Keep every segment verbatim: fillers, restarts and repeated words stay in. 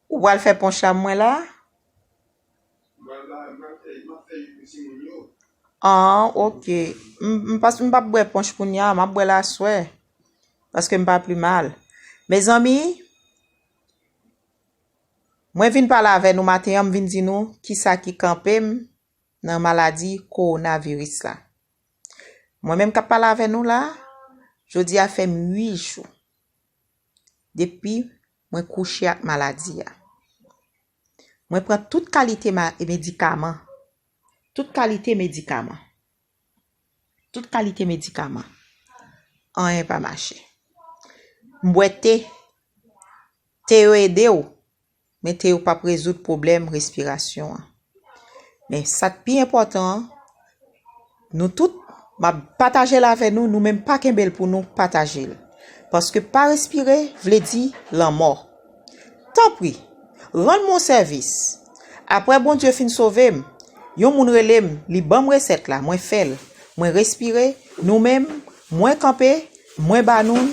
Ou pral fè ponch la mwen la? An, ok. M, m pas, m p ap bwè ponch kounya, m ap bwè l aswè. Paske m pa pi mal. Mezanmi, mwen vin pale avè nou maten an, m vin di nou kisa ki kanpe m nan maladi kowonaviris la. Mwen menm k ap pale avè nou la, jodi a fè m uit jou depi mwen kouche ak maladi a. Mwen pran tout kalite ma-, medikaman. Tout kalite medikaman. Tout kalite medikaman. Anyen pa mache. M bwè te. Te yo ede w, men te yo p ap rezoud pwoblèm respirasyon an. Men sa k pi enpòtan an, nou tout, m ap pataje l avè nou, nou menm pa kenbe l pou nou, pataje l. Paske pa respire vle di lanmò. Tanpri, rann mwen yon sèvis. Apre Bondye fin sove m, yon moun rele m, li ban m resèt la, mwen fè l. Mwen respire, nou menm, mwen kanpe, mwen ba nou l.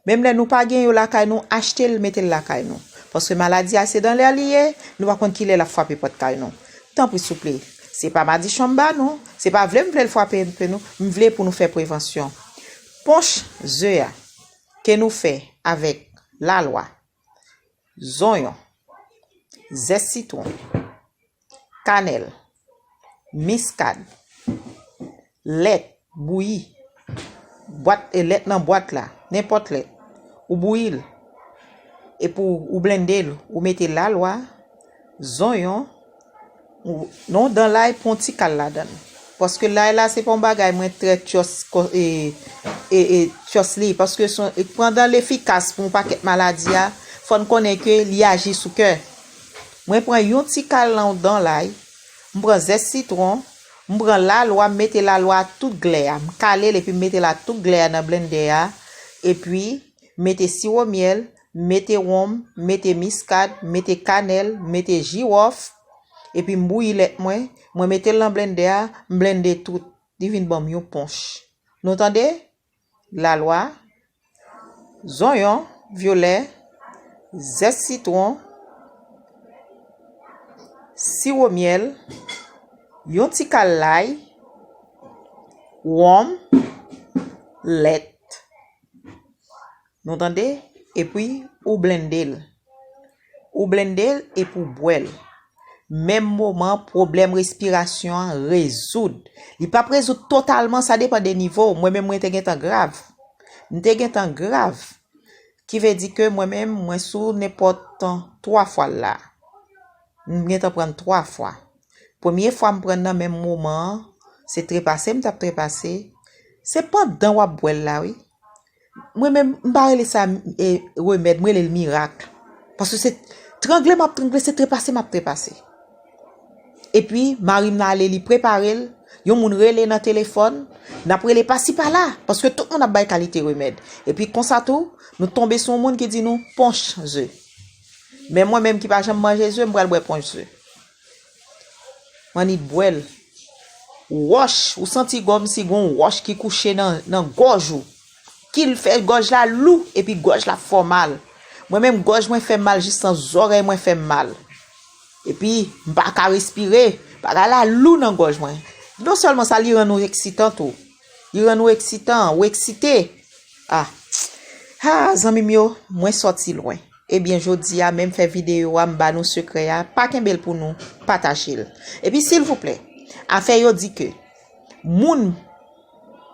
Menm lè nou pa gen yo lakay nou, achte l, mete l lakay nou. Paske maladi a se dan lè li ye, nou pa konn kilè l ap frape pòt kay nou. Tanpri souple, se pa madichon m ba nou, se pa vle m vle l frape nou, m vle pou nou fè prevansyon. Ponch ze a, ke nou fè avèk lalwa, zonyon, zès sitwon, kanèl, miskad, lèt bouyi, bwat, e lèt nan bwat la, nenpòt lèt, ou bouyi l, epi w, ou blende l, ou mete lalwa, zonyon, ou, non, dan lay, pran yon ti kal ladan l. Paske lay la, se pa yon bagay mwen trè tchòs, ko-, e, e, e, tchòs li. Paske son, e, pandan l efikas pou yon pakèt maladi a, fò n konnen ke li aji sou kè. Mwen pran yon ti kal nan dan lay, m pran zès sitwon, m pran lalwa, m mete lalwa a tout glè a. M kale l epi m mete l a tout glè a nan blendè a. Epi, m mete siwo myèl, m mete wonm, m mete miskad, m mete kanèl, m mete jiwòf. Epi m bouyi lèt mwen, mwen mete l nan blendè a, m blende tout. Li vin ban m yon ponch. Nou tande? Lalwa, zonyon vyolè, zès sitwon, siwo myèl, yon ti kal lay, wonm, lèt. Nou tande? Epi ou blende l. Ou blende l epi w bwè l. Menm moman, pwoblèm respirasyon an rezoud. Li p ap rezoud totalman, sa depann de nivo w. Mwen menm, mwen te gentan grav. M te gentan grav. Ki vle di ke mwen menm, mwen sou nenpòt twa fwa l la. M gentan pran l twa fwa. Premye fwa m pran nan menm moman an, se trepase m t ap trepase. Se pandan w ap bwè l la, wi. Mwen menm, m pa rele sa, e, remèd, m rele l mirak. Paske se trangle m ap trangle, se trepase m ap trepase. Epi, mari m nan ale, li prepare l, yon moun rele nan telefòn, n ap rele pasi pala, paske tout moun ap bay kalite remèd. Epi konsa tou, nou tonbe sou yon moun ki di nou ponch ze. Men mwen menm ki pa janm manje ze, m pral bwè ponch ze. M annik bwè l. Wòch, ou santi kòmsi gon wòch ki kouche nan, nan gòj ou. Ki l fè gòj la lou, epi gòj la fè w mal. Mwen menm, gòj mwen fè m mal jis nan zòrèy mwen fè m mal. Epi, m pa ka respire. Bagay la lou nan gòj mwen. Non sèlman sa, li rann ou eksitan tou. Li rann ou eksitan, ou eksite. Ah. Ah, zanmi m yo, mwen sòti lwen. Ebyen, jodi a, menm fè videyo a, m ba nou sekrè a, pa kenbe l pou nou, pataje l. Epi, silvouplè, afè yo di ke moun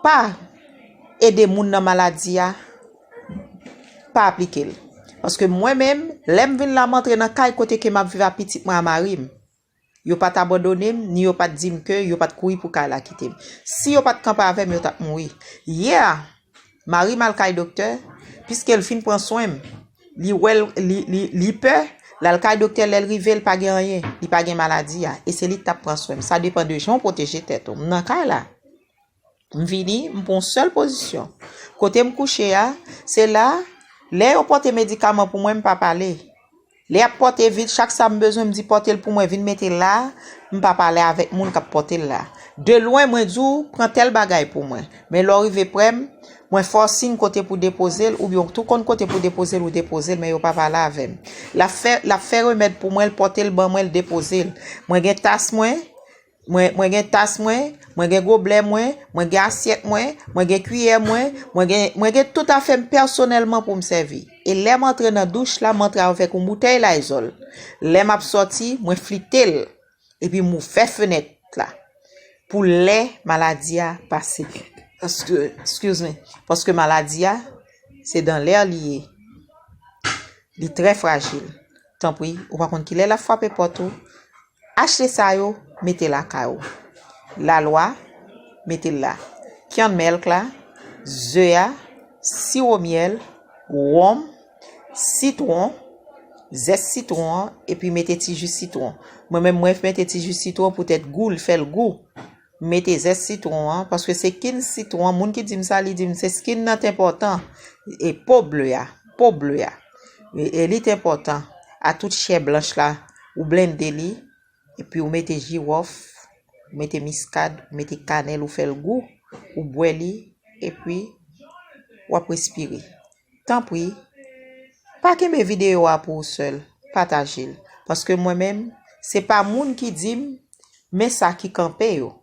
pa ede moun nan maladi a, pa aplike l. Paske mwen menm, lè m vin la, m antre nan kay kote ke m ap viv ak pitit mwen a mari m. Yo pa t abandone m, ni yo pa t di m ke yo pa t kouri pou kay la kite m. Si yo pa t kanpe avè m, yo t ap mouri. Yè a, mari m al kay doktè, piske l fin pran swen m. Li wè l, li, li, li pè, l al kay doktè, lè l rive, l pa gen anyen, li pa gen maladi a, e se li k t ap pran swen m. Sa depann de jan w pwoteje tèt ou. M nan kay la. M vini, m pran yon sèl pozisyon. Kote m kouche a, se la, lè yo pote medikaman pou mwen, m pa pale. Lè y ap pòte vit, chak sa m bezwen, m di pòte l pou mwen, vin mete l la, m pa pale avèk moun k ap pòte l la. De lwen, mwen di w, pran tèl bagay pou mwen. Men lè w rive prè m, mwen fè w siy kote pou depoze l, oubyen w tou konn kote pou depoze l, ou depoze l, men yo pa pale avè m. L ap fè, l ap fè remèd pou mwen, l pòte l ban mwen, l depoze l. Mwen gen tas mwen, mwen, mwen gen tas mwen, mwen gen goblè mwen, mwen gen asyèt mwen, mwen gen kiyè mwen, mwen gen, mwen gen tout afè m pèsonèlman pou m sèvi. E lè m antre nan douch la, m antre avèk yon boutèy Lysol. Lè m ap sòti, mwen flite l. Epi m ouvè fenèt la. Pou lè maladi a pase. Paske, excuse me, paske maladi a, se dan lè li ye. Li trè frajil. Tanpri, ou pa konn kilè l ap frape pòt ou. Achte sa yo, mete lakay ou. Lalwa, mete l la. Canned milk la, ze a, siwo myèl, wonm, sitwon, zès sitwon an, epi mete ti ji sitwon. Mwen menm, mwen mete ti ji sitwon poutèt gou, l fè l gou. M mete zès sitwon an, paske skin sitwon an, moun ki di m sa, li di m se skin nan t enpòtan. E po ble a, po ble a. E, e li t enpòtan. A tout chè blanch la, ou blende li, epi ou mete jiwòf, ou mete miskad, ou mete kanèl, ou fè l gou, ou bwè li, epi w ap respire. Tanpri, pa kenbe videyo a pou ou sèl, pataje l. Paske mwen menm, se pa moun ki di m, men sa ki kanpe yo.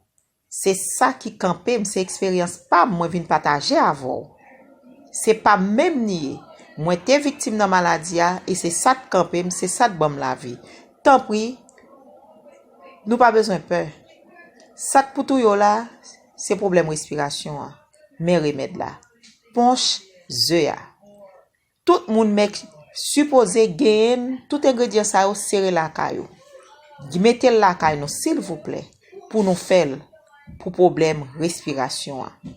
Se sa ki kanpe m, se eksperyans pa m mwen vin pataje avè w. Se pa m menm li ye. Mwen te viktim nan maladi a e se sa k kanpe m, se sa k ban m lavi. Tanpri, nou pa bezwen pè. Sa k pou touye w la, se pwoblèm respirasyon an. Men remèd la. Ponch ze a. Tout moun mèt sipoze genyen tout engredyan sa yo sere lakay ou. Mete l lakay nou, silvouplè, pou nou fè l pou pwoblèm respirasyon an.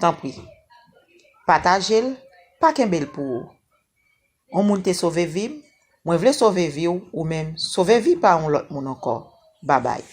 Tanpri, pataje l, pa kenbe l pou ou. Yon moun te sove vi m, mwen vle sove vi w, ou menm, sove vi pa yon lòt moun ankò. Babay.